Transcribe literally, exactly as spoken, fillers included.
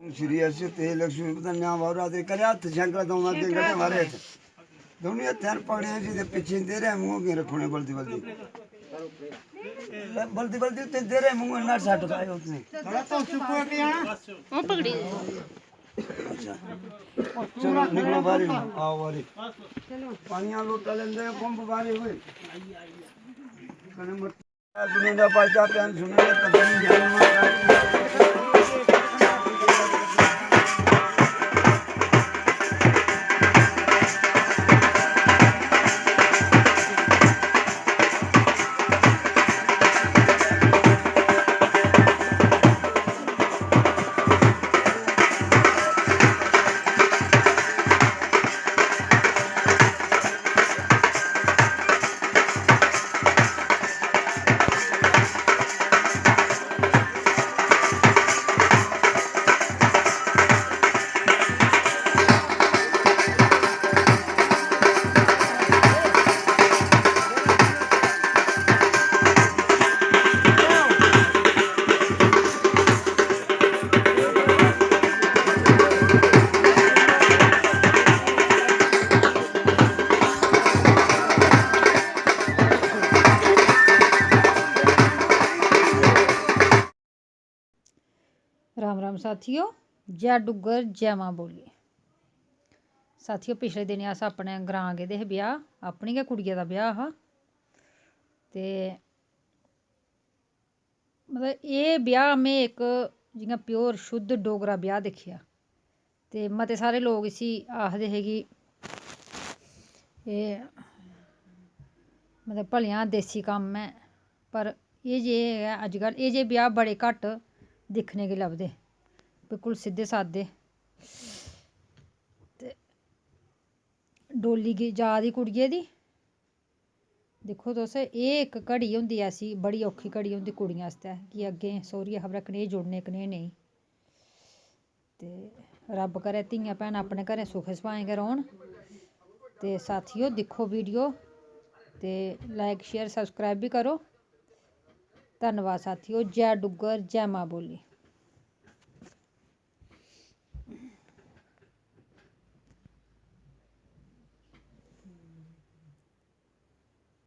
श्री अस्य ते लक्ष्मी पता न्या वावरा दे करे हत्थ शंकरा दौना के गटे मारे। दोनों हत्थां पकड़े जी दे पीछे दे रहे मुंह के रखने बलदी बलदी। बलदी बलदी ते दे रहे मुंह ना सट खाए उसने। थोड़ा तो चुप हो गया। वो पकड़ी। अच्छा। चलो निकलो बाहर ही। आओ बाहर ही। पानी आ लोटा लेंदे हैं, पंप बाहर ही हुए। कने मत सुनेंगे, पाछा प्यान सुनेंगे, तब नहीं जानेंगे। राम राम साथियो, जै डुग्गर, जै मां बोली। साथियो, पिछले दिनें अस अपने ग्रांऽ गेदे हे ब्याह्, अपनी गै कुड़ियै दा ब्याह् हा। ते मतलब, एह् ब्याह् में इक जि'यां pure शुद्ध डोगरा ब्याह् दिक्खेआ। ते मते सारे लोक इसी आखदे हे कि एह् मतलब भलेआं देसी कम्म ऐ, पर एह् जे ऐ अजकल, एह् जे ब्याह् बड़े घट्ट दिक्खने गी लभदे, बिल्कुल सिद्धे सादे। ते डोली गी जा दी कुड़िये दी। दिक्खो तुस, एह् इक घड़ी होंदी ऐसी, बड़ी औखी घड़ी होंदी कुड़ियें आस्तै कि अग्गें सौह्रिये खबरै कनेह् जुड़ने, कनेह् नेईं। ते रब्ब करै धियां भैनां अपने घरें सुखै सभाएं गै रौह्न। ते साथियो, दिक्खो video ते like, share, subscribe बी करो। धन्नवाद साथियो। जै डुग्गर, जै मां बोली।